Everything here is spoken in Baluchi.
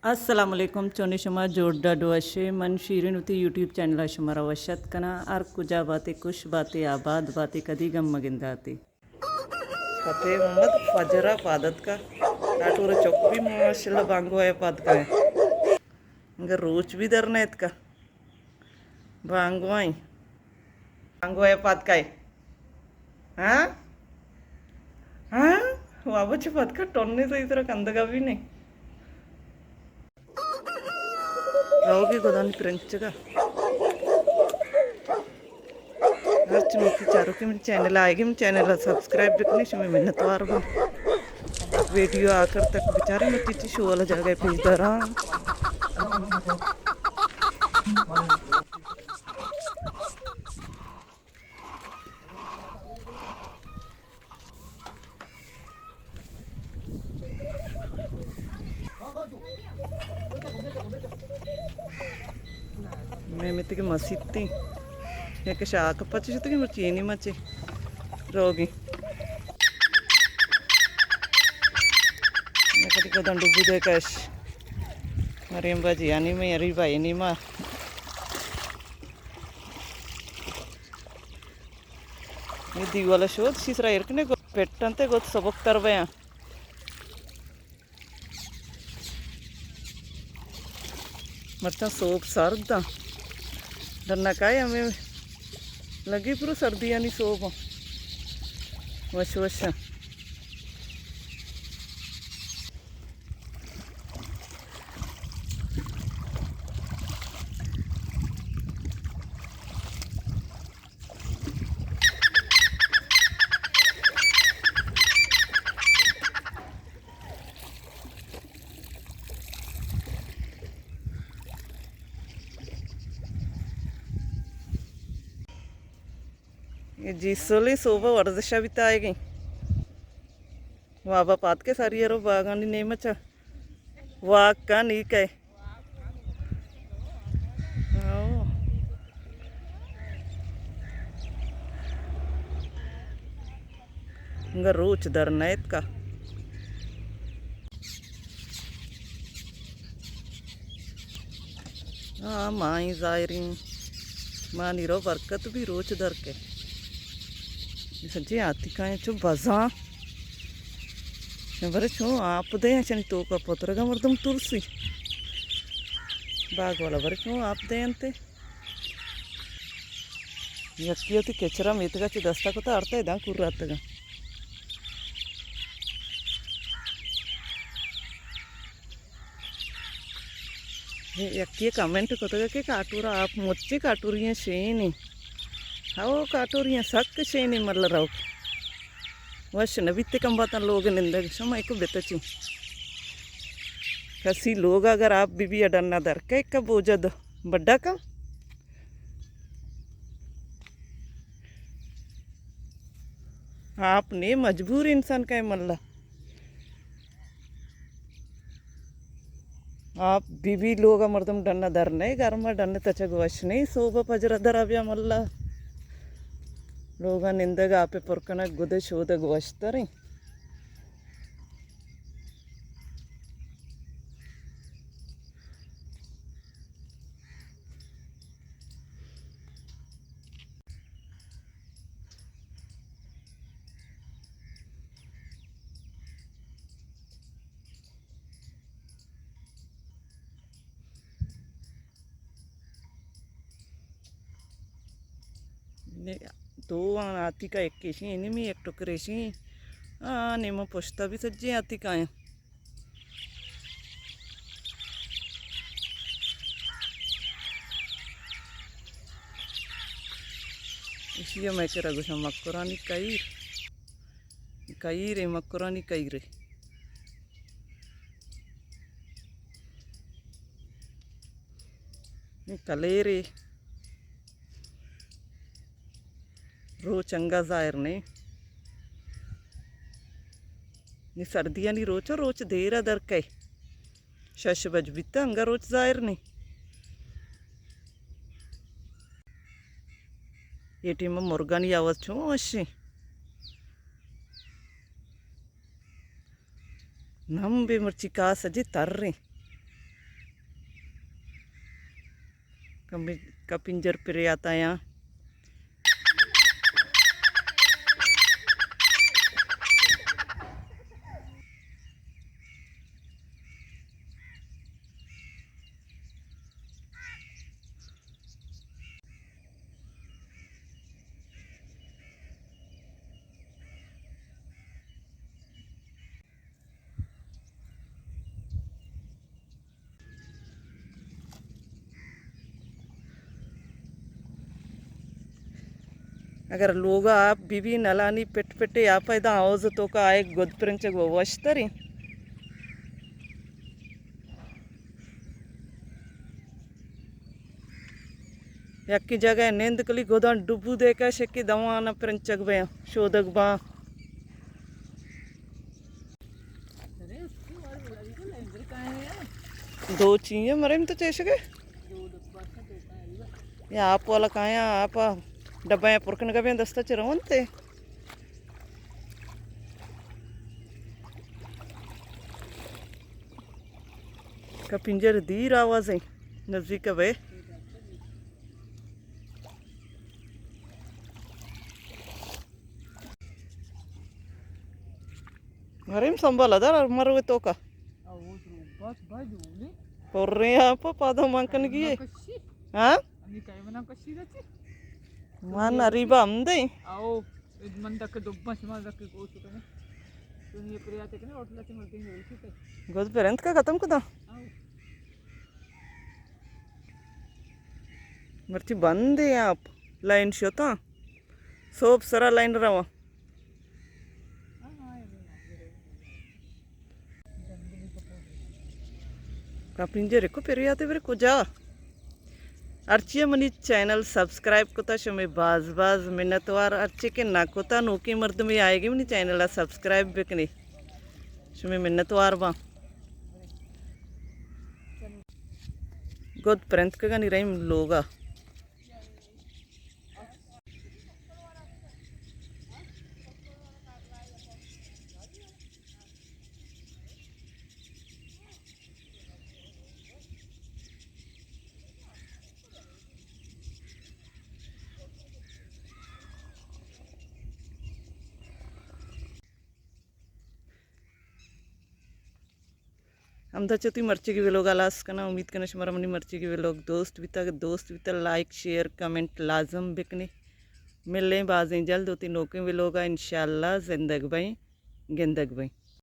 السلام علیکم، چونیں شما؟ جوڑ ڈاڈ وشے؟ من شیرین وتی یوٹیوب چینل ءَ شمارا وش اتک کناں۔ ہر کجا باتے، خوش باتے، آباد باتے، کدی گم مگنداتے۔ فتح محمد فجر ءَ پاد اتکا، ٹاٹور چک بھی ماشاءاللہ بانگو ءَ پاد کائے۔ انگا روچ بھی در نہ اتکا۔ بانگوائیں۔ بانگوائے پاد کائے۔ ہاں؟ ہاں؟ وابا چہ پاد کا ٹونے سہی طرح کندگا بھی نہیں۔ روگی گدانی پرنچگا۔ ہرچ نوکی چاروکے من چینل آئیگی، من چینل سبسکرائب بکنی، شمی منتوار باں۔ ویڈیو آخر تک بچارے، من تیتی شو والا جاگہ پیش داراں۔ میں میتگ مسیت ایں۔ یک شاک پچ شتگیں، مرچی اینی مچے روگی۔ یک دگہ دنڈو بودے کش۔ مریم باجی آنی میں، اری بھائی نی ما۔ اے دیوال شود، شی سرا ایر کنے گو-، پٹنتے گوت سبک تر بیاں۔ مرچاں سوب سرد آں۔ ڈنا کائے ہمیں لگی پرو سردیانی سوب آں۔ وش وش آں۔ اے جیسولی صوبہ ورزشا بیتا آئیگی۔ وابا پاد کے ساری رو باغانی نیمچا۔ واک کا نی کئے۔ ہاؤ۔ انگا روچ در نہ اتکا۔ ہاں، مائی ظاہریں۔ مانی رو برکت بھی روچ در کے۔ سجے آتی کائیں چو بزاں۔ برے چون آپ دے، چنی توکا پترگا مردم ترسی۔ باغ والا برے چون آپ دے انتے۔ یکی وتی کچرا میتگا چہ دستا کتا آرتا ادا کور راتگا۔ یکی کمنٹ کتگا کہ کاٹورا آپ مچیں کاٹوریاں شینی۔ ہاؤ کاٹوریاں سک شینی ملا روک۔ وش نہ بیت کم باتاں لوگ نندگ، شما ایکو بتچی۔ کسی لوگ اگر آپ بی بی اڈنا در کہ ایک بوجد بڈا کم۔ آپ نے مجبور انسان کئے ملا۔ آپ بی بی لوگا مردم ڈنا در نئے، گرما ڈن تچگ وش نئے، صوبہ پجرا درا بیا ملا۔ لوگا نندگ آپے پر کنگ گدے شودگ وشتریں۔ نے، دو آن آتی کا ایک کشی، اینی می ایک ٹکریشی۔ آ، نیمہ پشتا بھی سجے آتی کا ہیں۔ اشی ءَ مئے کرا گوشاں مکرانی کئیر۔ کئیرے، مکرانی کئیرے۔ کلیرے۔ روچ انگا ظاہر نئے۔ نی سردیانی روچ، روچ دیرا در کئے۔ شش بج بیتا، انگا روچ ظاہر نئے۔ اے ٹیم مرگانی آواز چون وشیں۔ نم بے مرچی کا سجے تریں۔ کمی-، کپنجر پریاتایاں۔ اگر لوگا آپ بی بی نلانی پٹ پٹے آپ ادا حوض توکا آئے گد پرنچگ و وشتری۔ یکی جگہ نند کلی گدان ڈبو دے کا شکی دوان پرنچگ بیا شودگ با۔ دو چیئے مریم تو چیشگے؟ یا آپ والا کایا، آپ ڈبہ پر کنگا بیا دستا چ رونتے۔ کپنجر دیر آوازیں، نزدیک بے۔ مریم سنبھالا دار مروے توکا۔ پرے آپ پادا مان کنگی ہے۔ ہاں؟ انی کئی منا کشی دا چی؟ مان اریبا ہم دے۔ آؤ، من دک ڈبا شما دک گوش کنے۔ تو یہ پریاتے کنے ہوٹل چ مردین ہوئی تے۔ گد پرنت کا ختم کدا؟ آؤ۔ مرچی بند ہے آپ۔ لائن شتا۔ سوب سرا لائن رواں۔ کپنجر کو پریاتے برے کجا؟ ہرچی منی چینل سبسکرائب کتا شمے باز باز منتوار، ہرچی کہ نہ کتا نوکی مردمی آئے گی منی چینل سبسکرائب بکنی، شمے منتوار باں۔ گد پرنت کگانی رحیم لوگا۔ ہمدا چہ وتی مرچیگی ویلوگ ءَ ہلاس کناں۔ امید کناں شمارا منی مرچیگی ویلوگ دوست بیتگ۔ اگہ دوست بیتگ، لائک، شیئر، کمنٹ لازم بکنی۔ ملیں بازیں جلد وتی نوکیں ویلوگ ءَ، انشاءاللہ۔ زندگ بئیں، گندگ بئیں۔